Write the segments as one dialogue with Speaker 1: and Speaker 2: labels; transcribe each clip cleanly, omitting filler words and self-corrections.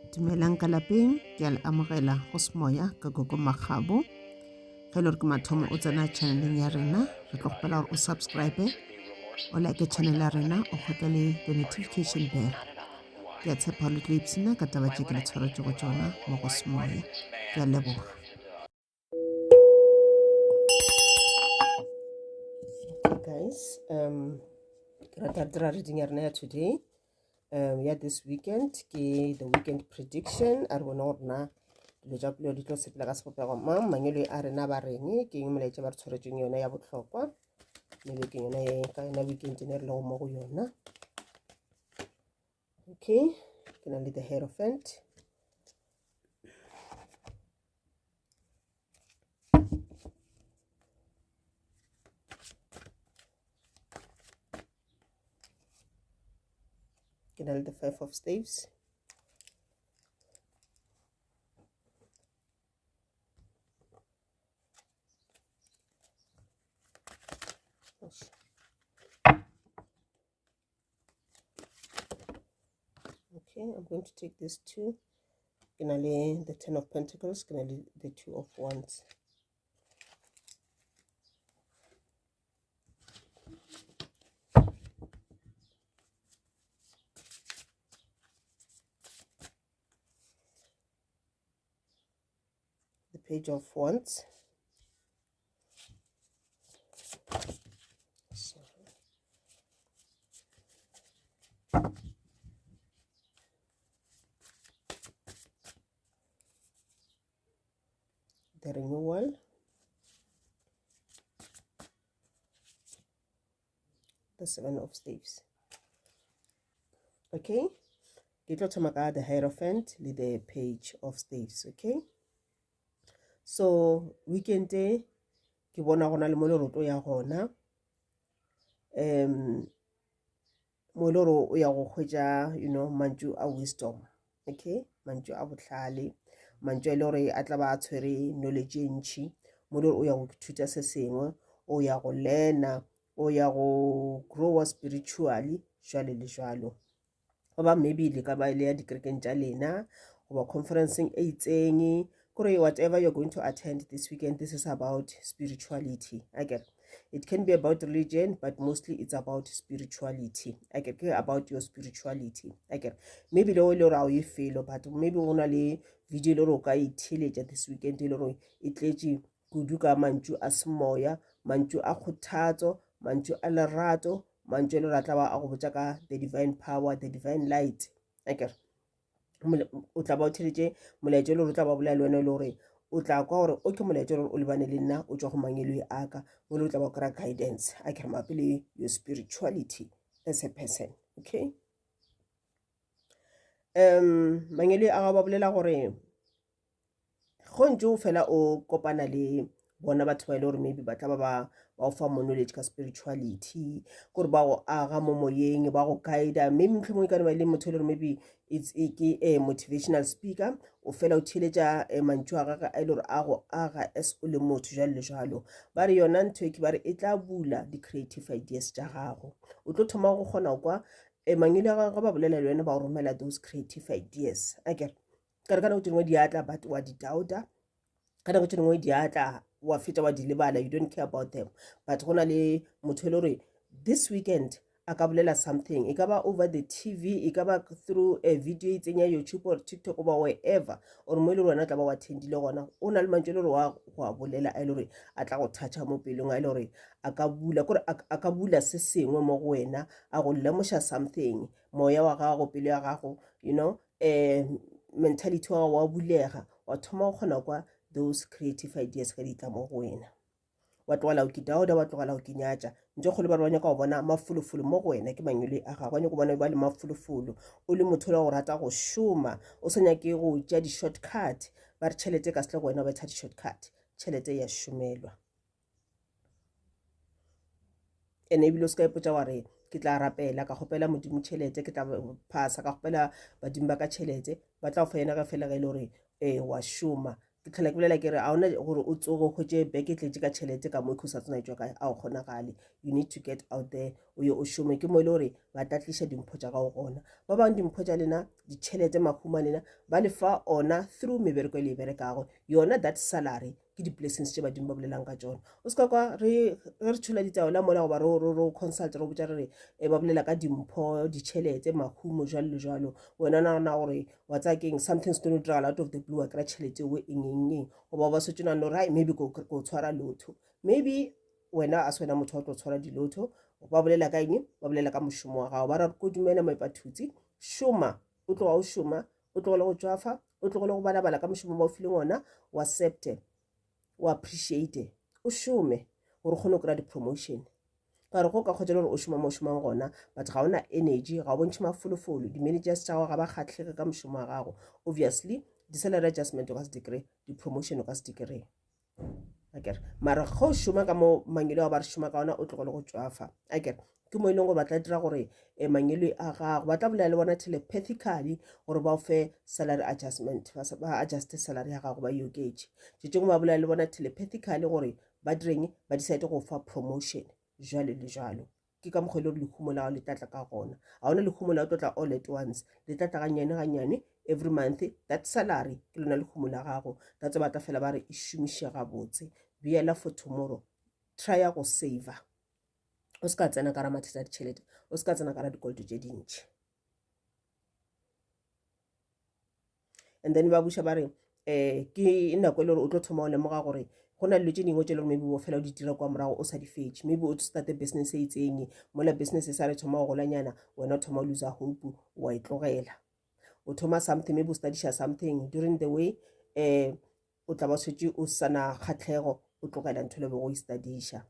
Speaker 1: Dumelang ka lapeng, ke a le amogela go Semoya ka Gogo Makgabo. Ge e le gore ke mathomo o tsena channeleng ya rena, re tlo kgopela gore o subscribe, o like channel ya rena, o kgotle le the notification bell. Ke a tshepa gore le tlo ipshina ka taba tše ke le tshwaretšego tšona mo go Semoya. Ke a leboga.
Speaker 2: Okay guys, ke rata re dira reading ya rena ya today, ya this weekend ke the weekend prediction. A re bone gore na dilo tša pelo di tlo sepela ka sebopego mang, mangwele a rena ba reng, ke eng molaetša ba re tshwaretseng yona ya bohlokwa mme bekeng yona e ka yona weekend ene re lego mo go yona. Okay, ke na le the Hierophant. Ke na le the Five of Staves. Okay, I'm going to take this two. Ke na le the Ten of Pentacles, ke na le the Two of Wands. The Page of Wands. Sorry. The Renewal. The Seven of Staves. Okay, ke tlo thoma ka the Hierophant le the Page of Staves. Okay, so weekend e ke bona gona le mo leroto ya gona, mo le gore o ya go hwetša, mantšu a wisdom. Okay, mantšu a bohlale, mantšu a e le gore a tla ba a tshwere knowledge e ntši, mo le gore o ya go ithuta se sengwe, o ya go learna, o ya go growa spiritually, jwale le jwalo. Goba maybe le ka ba le ya dikerekeng tša lena, goba conferenceng e itseng, kore whatever you're going to attend this weekend, this is about spirituality. Akere it can be about religion, but mostly it's about spirituality. Akere ke about your spirituality. Akere maybe le o le gore a o ye felo, but maybe o na le video le gore o ka itheeletša this weekend, e le gore e tletše kudu ka mantšu a semoya, mantšu a kgothatso, mantšu a lerato, mantšu a le gore a tla ba a go botša ka the divine power, the divine light. Akere o tla ba o theletše molaetša le gore o tla ba bolela le wena, e le gore o tla kwa gore o ke molaetša gore o lebane le nna, o tšwa go mangeloi a ka, mo le o tla ba o kry-a guidance. Akere mabapi le your spirituality as a person. Okay, mangeloi a gago ba bolela gore go ntse o fela o kopana le bona batho ba e le gore maybe ba tla ba ba ba o fa mo knowledge ka spirituality, kore ba go aga mo moyeng, ba go guida. Maybe mohlomongwe e ka no ba e le motho e le gore maybe it's e ke a motivational speaker, o fela o theeletša mantšu a gagwe a e le gore a go aga as o le motho, jwalo le jwalo. Ba re yona ntho e ke ba re e tla bula di-creative ideas tša gago, o tlo thoma go kgona go kwa mangwele a gagwe ba bolela le wena, ba go romela those creative ideas. Akere ka re ka nako tše dingwe di atla but wa di doubta, ka nako tše dingwe di atla wa fetša wa di lebala, you don't care about them. But go na le motho e le gore this weekend a ka bolela something, e ka ba over the TV, e ka ba through a video e itseng ya YouTube or TikTok goba wherever, or mo e le gore wena o tla ba wa attendile gona, o na le mantšu e le gore wa go a bolela a e le gore a tla go toucha mo pelong, a e le gore a ka bula, kore a ka bula se sengwe mo go wena, a go lemoša something, moya wa gago, pelo ya gago, mentality wa gago wa bulega, wa thoma go kgona kwa those creative ideas ge di tla mo go wena, wa tlogela go kidaoda, wa tlogela go kinyatša. Ntho e kgolo ba re ba nyaka go bona mafolofolo mo go wena, ke mangwele a gago, ba nyaka go bona ba le mafolofolo, o le motho le go rata go šoma, o sa nyake go tšea di-shortcut. Ba re tšhelete e ka se tle go wena o betha di-shortcut, tšhelete ya šomelwa. Ene ebile o se ka ipotša wa re ke tla rapela ka kgopela Modimo tšhelete, ke tla phasa ka kgopela badimo ba ka tšhelete, ba tla go fa yena ge fela ge e le gore wa šoma. Ke tlhola ke bolela ke re a ona gore o tsoge o hwetše beke e tletše ka tšhelete ka mo e sa tsena e tšwa kae, a o kgonagale. You need to get out there o ye o šome. Ke mo e le gore ba tla tliša dimpho tša gago gona. Ba bangwe dimpho tša lena, ditšhelete, mahumo a lena ba le fa ona through mebereko e le e berekago. Yona that salary ke di-blessings tše badimo ba bolelang ka tšona. O se ka kwa re ge re tšhola ditaola mola goba re re consult re botša re re eh, ba bolela ka dimpho, ditšhelete, mahumo jwalo le jwalo. Wena nagana gore wa tsaya keng something's going to diragala out of the blue wa kry-a tšhelete eo eng eng eng goba ba setse nagana gore hai maybe ko tshwara lotho maybe wena a se wena motho wa tlo tshwara dilotho ba bolela ka eng ba bolela ka mošomo wa gago ba ra ko dumela moepathutsi šoma o tloga o šoma o tlogele go tšwafa o tlogele go balabala ka mošomo ba o fileng ona o accepte o appreciate o šome gore o kgone go kry-a di-promotion ka gore go ka kgotsa le gore o šoma mo o šomang gona but ga ona energy ga o bontšhe mafolofolo di-managers tša gago ga ba kgatlhege ka mošomo wa gago obviously di-salary adjustment o ka se di kry di-promotion o ka se di kry akere mara ge o šoma ka mo mangelo ao ba re šoma ka ona o tlogele go tšwafa akere ke mo e leng gore ba tla dira gore eh, mangelo a gago ba tla bolela le bona telepathically gore ba o fe salary adjustment ba adjuste salary ya gago ba e oketše tše tšengwe ba bolela le bona telepathically gore ba direng ba decide go fa promotion jwalo le jwalo ke ka mokgwa e le gore lehumo la gago le tlatla ka gona ga ona lehumo la go tlotla all at once le tlatla gannyane gannyane every month that salary ke lona lehumo la gago that's ba tla fela ba re e šomiše gabotse beela for tomorrow try ya go saver o se ka tsena ka ra mathata a ditšhelete o se ka tsena ka ra dikoloto tše dintši and then ba buša ba re um ke nako e le gore o tlo thoma o lemoga gore go na le dilo tše dingwe tše le gore maybe o fela o di dira kwa morago o sa di fetše maybe o starte business e itseng mola business e sa re thoma go golanyana wena o thoma o loser hope wa e tlogela o thoma something maybe o studiša something during the way um o tla ba šetše o sana kgatlhego o tlogela ntho le bego o e studiša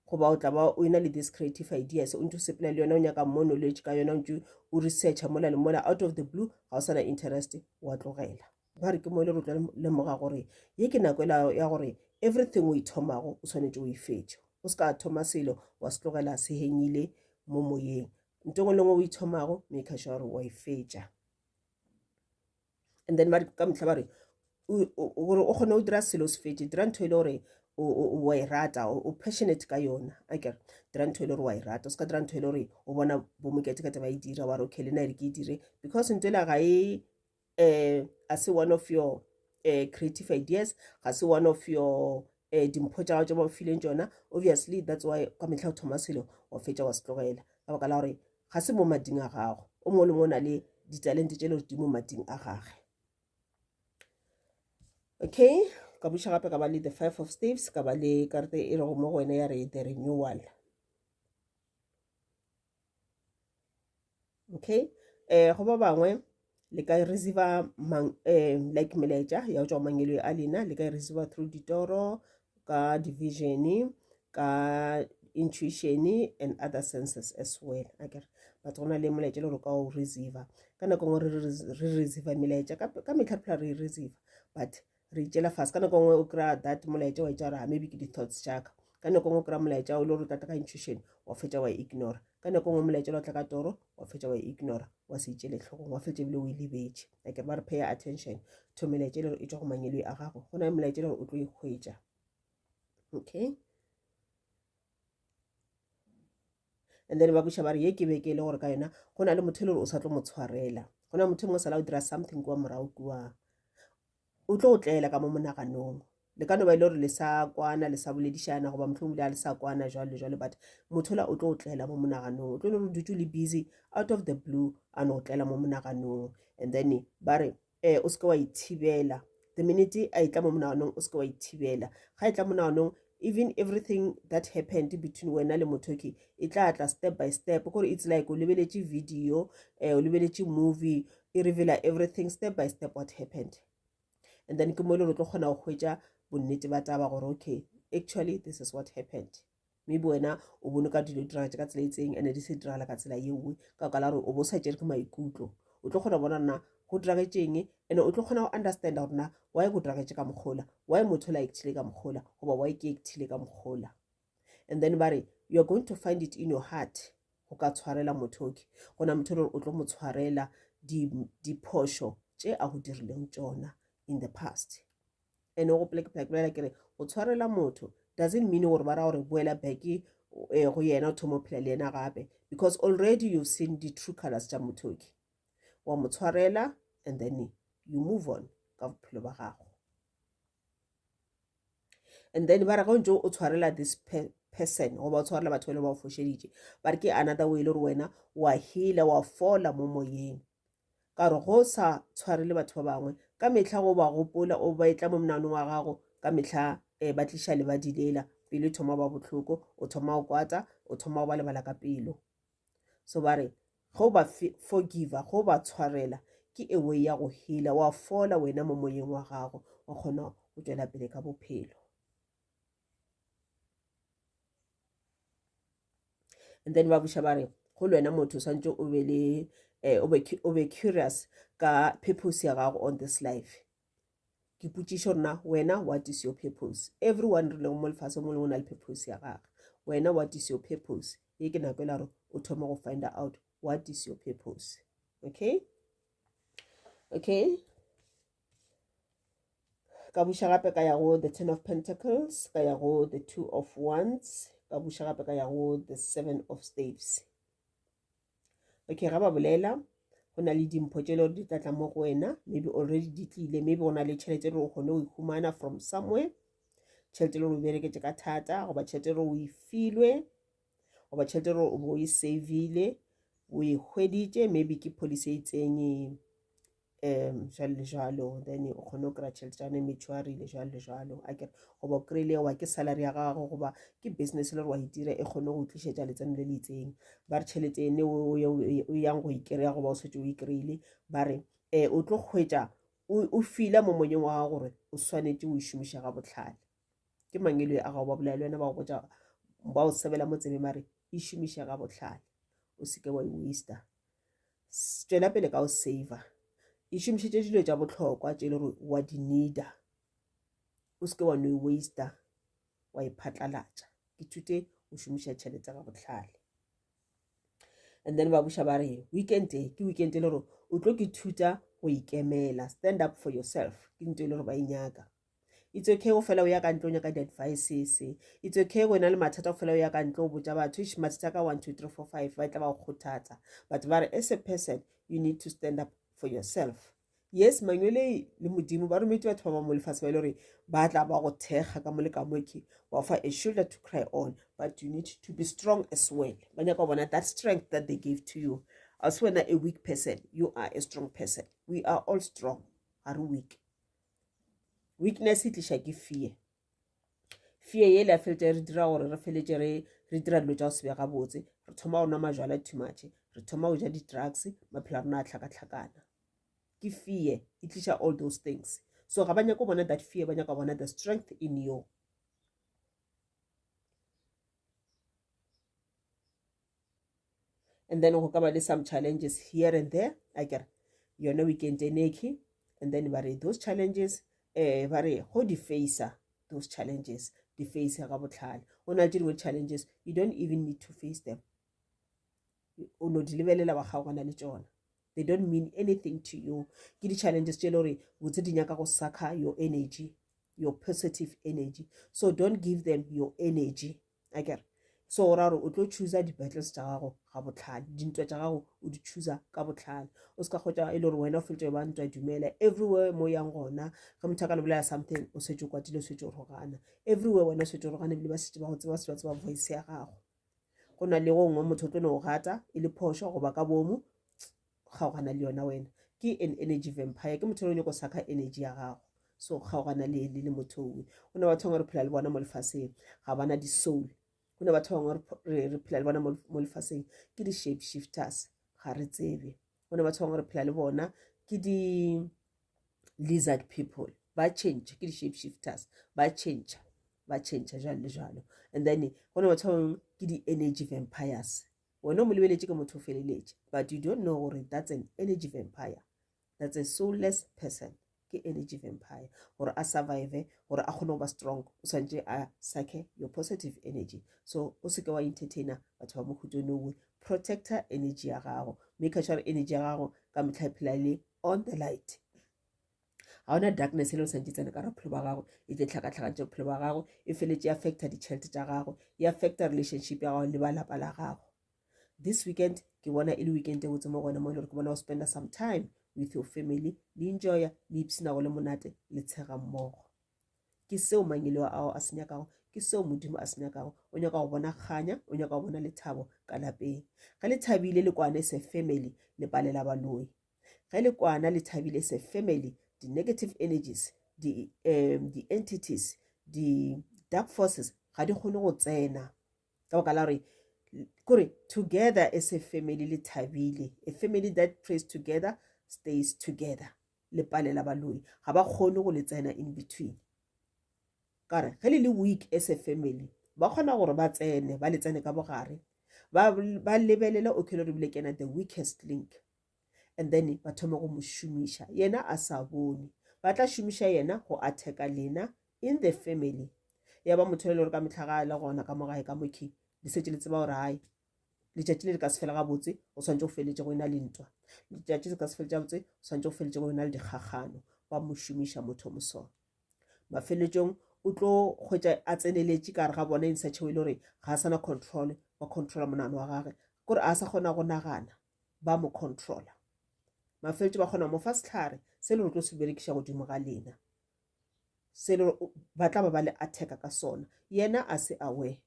Speaker 2: goba o tla ba o ena le this creative ideas o ntse o sepela le yona o nyaka more knowledge ka yona o ntse o researcha mola le mola out of the blue ga o sana interest wa tlogela ba re ke mo e le re tlo lemoga gore ye ke nako ela ya gore everything o e thomago o swanetše o e fetše o se ka thoma selo wa se tlogela se hengile mo moyeng nto ngwe le ngwe o e thomago make sure gore wa e fetša and then ba ka mehla ba re gore o kgone go dira selo se fetše dira ntho e le gore wa e rata o passionate ka yona akere dira ntho e le gore wa e rata o se ka dira ntho e le gore o bona bo moketekete ba e dira wa re okay le nna e re ke e dire because ntho ela ga e um a se one of your uh, creative ideas ga se one of your um dimpho tša gago tše ba o fileng tšona obviously that's why ka mehla o thoma selo wa fetša wa se tlogela ka baka la gore ga se mo mading a gago o mongwe le mongwe o na le ditalente tše le gore di mo mading a gage okay ka buša gape ka ba le the five of staves ka ba le karete e rego mo go wena ya re the renewal okay eh go ba bangwe le ka receiver mang eh like melaetša ya go tšwa mangelo a lena le ka receiver through ditoro ka division ka intuition and other senses as well akere but go na le molaetša le gore ka o receiver ka nako nngwe re receiver melaetša ka metlha re phela re receiver but re itšela fase ka nako nngwe o kry-a that molaetša wa itša gore ah, maybe ke di-thoughts tšaka ka nako nngwe o kry-a molaetša o le gore o tlatla ka intuition wa fetša wa ignora ka nako nngwe molaetša o tla ka toro wa fetša wa ignora wa se itšele tlhogong wa fetša ebile o e lebetše a ke ba re pay attention to melaetša e le gore e tšwa go mangeloi a gago go na le molaetša e le gore o tlo e hwetša okay and then ba buša ba re ye ke be ke e le gore ka yona go na le motho e le gore o sa tlo mo tshwarela go na motho e mongwe o sala o dira something kua morago kua o tlo go tlela ka mo monaganong le ka no ba e le gore le sa kwana le sa boledišana goba mohlomong le a le sa kwana jwalo le jwalo but motho la o tlo go tlela mo monaganong o tlo no re dutse le busy out of the blue a no tlela mo monaganong and then ba re eh o seke wa ithibela the minute a etla mo monaganong o seke wa ithibela ga e tla monaganong even everything that happened between wena le motho ke e tla tla step by step kore it's like o lebeletše video eh, o lebeletše movie e reveala everything step by step what happened and then ke mo e le gore o tlo kgona go hwetša bonnete ba taba gore okay actually this is what happened maybe wena o bone ka dilo di diragatše ka tsela e itseng and di se diragala ka tsela ye nngwe ka baka la gore o bo sa tšere ke maikutlo o tlo kgona go bona na go diragetšeng and o tlo kgona go understanda gore na why go diragetše ka mokgola why motho la actile ka mokgola goba why ke actile ka mokgola and then ba re you are going to find it in your heart go ka tshwarela motho oke go na motho gore o tlo mo tshwarela diphošo tše a go dirileng tšona in the past. And o gopole ke phela ke bolela ke re go tshwarela motho doesn't mean gore ba ra gore boela back eh, go yena o thoma o phela le yena gape because already you've seen the true colors tša mothoki wa mo tshwarela and then you move on ka bophelo ba gago and then ba re ge o ntse o tshwarela this person goba o tshwarela batho ba le ba o fošeditše ba re ke another way e le gore wena wa heala wa fola mo moyeng ka gore go sa tshwarele batho ba bangwe ka mehla go ba gopola o ba etla mo monaganong wa gago ka mehla um ba tliša lebadi lela pelo e thoma ba bohloko o thoma go kwata o thoma go ba lebala ka pelo so ba re ge o ba forgiver ge o ba tshwarela ke a way ya go heala wa fola wena mo moyeng wa gago wa kgona go tšwela pele ka bophelo and then ba buša ba re go le wena motho o swantse o be le eh, o be curious ka purpose ya gago on this life ke potšišo rena wena what is your purpose everyone re leng mo lefaseng mo lengwe o na le purpose ya gage wena what is your purpose ye ke nako e la gore o thome go find out what is your purpose okay okay ka buša gape ka ya go the ten of pentacles ka ya go the two of wands ka buša gape ka ya go the seven of staves okay ga ba bolela go na le dimpho tše le gore di tla tla mo go wena maybe already di tlile maybe go na le tšhelete e le o kgone go e humana from somewhere tšhelete e le gore o bereketse ka thata goba tšhelete e le gore o e filwe goba tšhelete e le gore o bo o e savile o e hweditše maybe ke policy e itseng um jalo le jalo then o kgone go kry-a tšhelete tša yone maturile jalo le jalo a kere goba o kry-ile goba ke salary ya gago goba ke business le gore wa e dira e kgone go tlišetša letseno le le itseng ba re tšhelete ene o yang go e kry-a goba o setse o e kry-ile ba re um o tlo kgwetša o fila mo monyeng wa gago gore o swanetše o e šomiša ga botlhale ke mangelo a gago ba bolela le wena ba go botša ba o sebela mo tsebeng ba re e šomiša ga botlhale o seke wa e waster tšwela pele ka go saver e šomišetše dilo tša bohlokwa tše e le gore wa di needa o seke wa no e waster wa e phatlalatša ke thute go šomiša tšhelete ga bohlale and then ba buša ba re weekend e ke weekend e le gore o tlo ke thuta go ikemela stand up for yourself ke nto e le gore ba e nyaka it's okay go fela o ya ka ntle o nyaka di-advices it's okay go ena le mathata go fela o ya ka ntle o botša batho ish mathata ka 1 2 3 4 5 ba tla ba go kgothatsa but ba re as a person you need to stand up for yourself yes mangwele le modimo ba rometše batho ba ba mo lefatshe ba e le gore ba tla ba go thekga ka mo le ka moke ba fa a shoulder to cry on but you need to be strong as well ba nyaka go bona that strength that they gave to you a se wena a weak person you are a strong person we are all strong ga re weak weakness e tliša ke fear fear yele ya feletša re dira gore re feletše re re dira dilo tša go se be gabotse re thoma go nwa majwala too much re thoma go ja di-drugs maphelo a rena a tlhakatlhakana ke fear e tliša all those things so ga ba nyaka go bona that fear ba nyaka go bona the strength in you and then go ka ba le some challenges here and there a kere yona weekend enekhi and then ba re those challenges eh ba re go di facer those challenges di face ga botlhale o na le tše dingwe challenges you don't even need to face them o no di lebelela wa kgaogana le tšona they don't mean anything to you ke di-challenges tše e le gore botse di nyaka go sucker your energy your positive energy so don't give them your energy a kere so o ra gore o tlo choosa di-battles tša gago ga botlhale dintwa tša gago o di choosa ka botlhale o se ka kgotsa e le gore wena o feletša ba ntwa dumela everywhere mo yang gona ge motho a ka le bolela something o setse o kwatile o setse o rogana everywhere wena o setse o rogana ebile ba setse ba go tseba se ba tseba voice ya gago go na le gongwe motho o tlo no gata e le phošo goba ka bomo kgaogana le yona wena ke an energy vampire ke motho o nyako saka energy ya gago so kgaogana le le le motho owe go na batho bangwe re phela le bona mo lefaseng ga bana di-soul go na batho bangwe re phela le bona mo lefaseng ke di-shape shifters ga re tsebe go na batho bangwe re phela le bona ke di-lizard people ba change ke di-shape shifters ba change ba change jalo le jalo and then go na batho ba bangwe ke di-energy vampires wena o mo lebeletše ke motho o feleletše but you don't know gore that's an energy vampire that's a soulless person ke energy vampire gore a survive gore a kgone go ba strong o swantše a sucke your positive energy so o seke wa entertainer batho ba mohuto nowe protector energy ya gago make sure energy ya gago ka metlha e phela le on the light. Ga ona darkness e le go santse tsene ka bophelo ba gago, e tle tlhakatlhakantše bophelo ba gago, e feletše e affecta ditšhelete tša gago, e affecta relationship ya gago le ba lapa la gago. This weekend ke bona e le weekend e botse mo gona mo e le gore ke bona o spenda some time with your family, le enjoya, le ipshina go le monate, le tshega mmogo. Ke seo mangelo ao a se nyakago, ke seo Modimo a se nyakago. O nyaka go bona kganya, o nyaka go bona lethabo ka lapeng. Ge le thabile le kwane se family, le palela baloi. Ge le kwana le thabile se family, di-negative energies, di-entities, di-dark forces ga di kgone go tsena. Ka baka la gore kore together as a family le thabile. A family that prays together stays together. Le palela baloi, ga ba kgone go le tsena in between. Ka re ge le le weak as a family, ba kgona gore ba tsene, ba le tsene ka bogare, ba lebelele okay le re bile kena the weakest link, and then ba thome go mo šomiša yena a sa bone. Ba tla šomiša yena go attacka lena in the family. Ya ba motho e le gore ka mehla ga a le gona ka mo gae ka mokhi, le šetše le tseba gore hai letšatši le le ka se fele gabotse, o swanetše go feletše go ena le ntwa. Letšatši le ka se fele gabotse, o swanetše go feletše go ena le dikgakgano. Ba mo šomiša motho o mosona. Mafeletšong o tlo hwetša a tseneletše ka gare ga bona in such a way le gore ga a sana control, ba controla monagano wa gage, kore a sa kgona go nagana, ba mo controla. Mafeletšo ba kgona go mo fa sehlare se le gore tlo se berekiša godimo ga lena, se le gore ba tla ba ba le attacka ka sona, yena a se aware.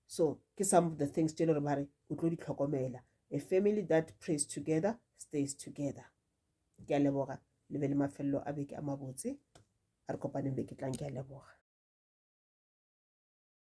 Speaker 2: So ke some of the things tše le gore ba re o tlo di tlhokomela. A family that prays together stays together. Ke a leboga, le be le mafelelo a beke a mabotse. A re kopaneng beke tlang, ke a leboga.